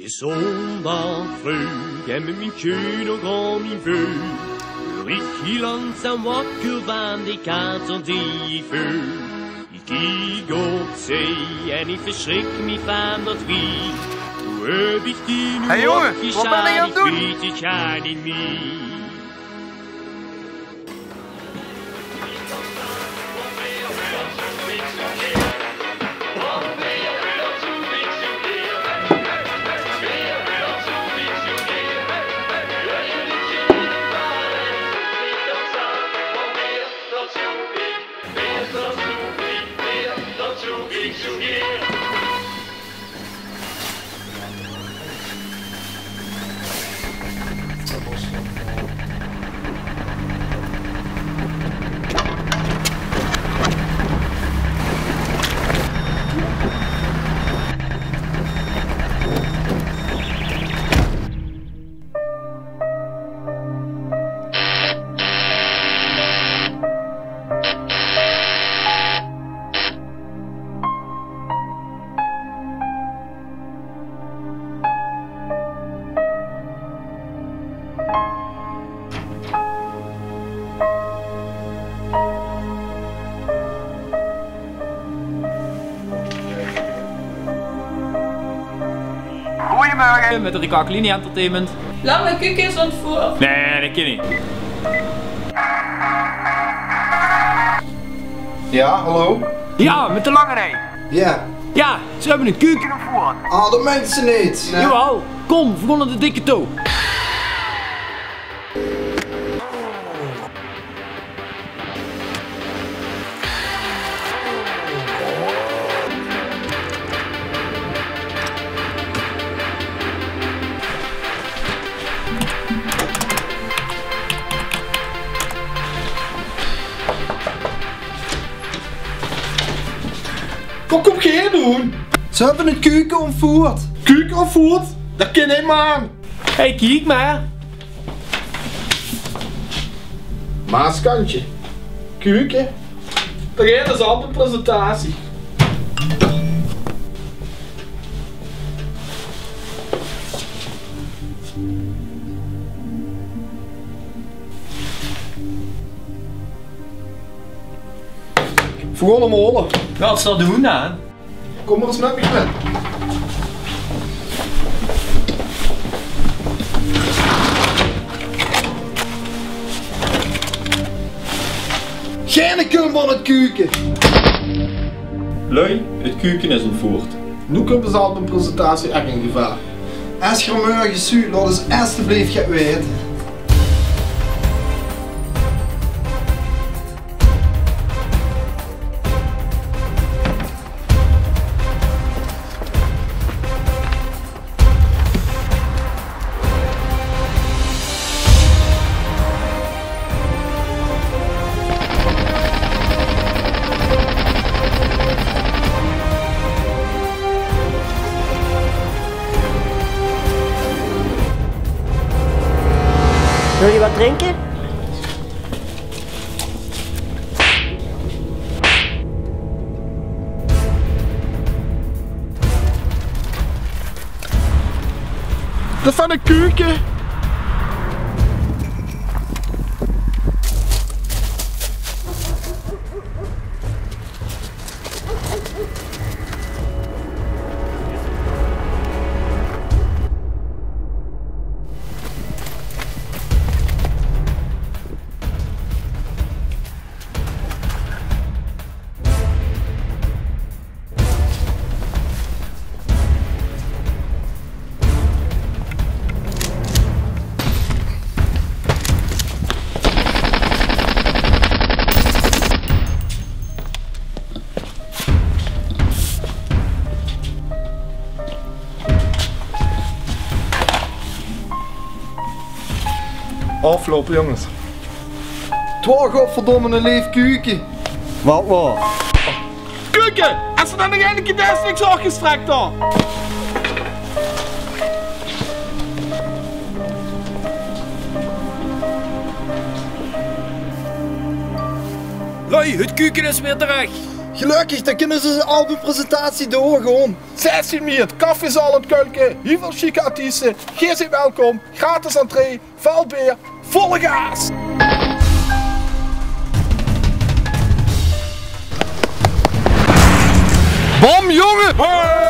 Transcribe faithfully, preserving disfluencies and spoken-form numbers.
Zóndag vreug en mit mien sjeun nog aon mien veut, weur iech hiel langzaam wakker vaan de kater die iech veut. Iech kiek op zee en iech versjrik miech vaan dat wief. Wie höb iech die noe opgezat? Hey jónge, wat bön iech aon 't doen? Iech weet 't geit neet mie. Goeiemorge. Mit de Ricaclini Entertainment. Lange Kuuk is ontvoerd. Nein, dat kin neet. Jao, hallo? Jao, mit de Lange Rei. Jao. Jao, ze höbbe 'n kuuk ontvoerd. Ah, dat meins te neet. Jawel, kom, veer goon nao de dikke touw. Wat kómp geer hei doen? Ze höbbe 'n kuuk ontvoerd. Kuuk ontvoerd? Dat kin neet, maan. Hey, kiek mer. Maaskantje. Kuuke. Dao geit 'n presentatie. Veer goon 'm hole. Wat zal doen dan? Kom mer ins mit miech mit. Geine kump aon 't kuuke. Lui, 't kuuke is ontvoerd. Noe kump us albumppresentatie ech in gevaor. Es geer mörge zuut, laot us estebleef get weite. Wil je wat drinken? Dat is vaan 'n kuuke. Aofloupe, jonges. 't Waor godverdomme e leef kuuke. Wat waor? Kuuke! Es ze daan nog eine kier dees, niks aongestrek dao. Lui, 't kuuke is weer terech. Gelökkig, dan kinne ze de albumpresentatie doon gewoen. Zestien miert, Café Zaal in Kulke, hiel väöl sjieke artieste. Geer zeet welkom, gratis entree, väöl beer, volle gaas. Bom, jónge!